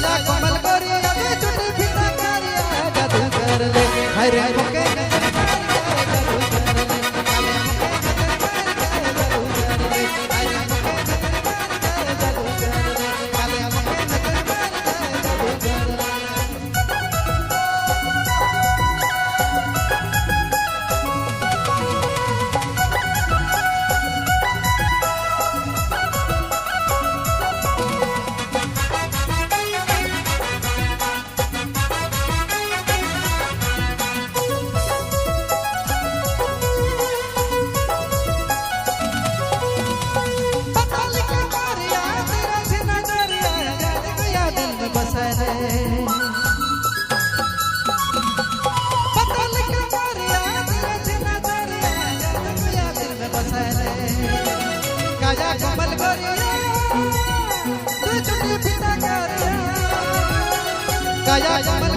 काया कमल गोरिया दे चुटी फिता करिया जादू कर ले। हाय रे मोके नजर मार के जादू कर ले, काले मोके नजर मार के जादू कर ले। हाय रे मोके नजर मार के जादू कर ले, काले मोके नजर मार के जादू कर ले। पतल के करिया तेरा से नजरिया जाने गया दिल में बसा रे। पतल के करिया तेरा से नजरिया जाने गया दिल में बसा रे। काया कमल गोरिया तू चुटी फिता करिया, काया कमल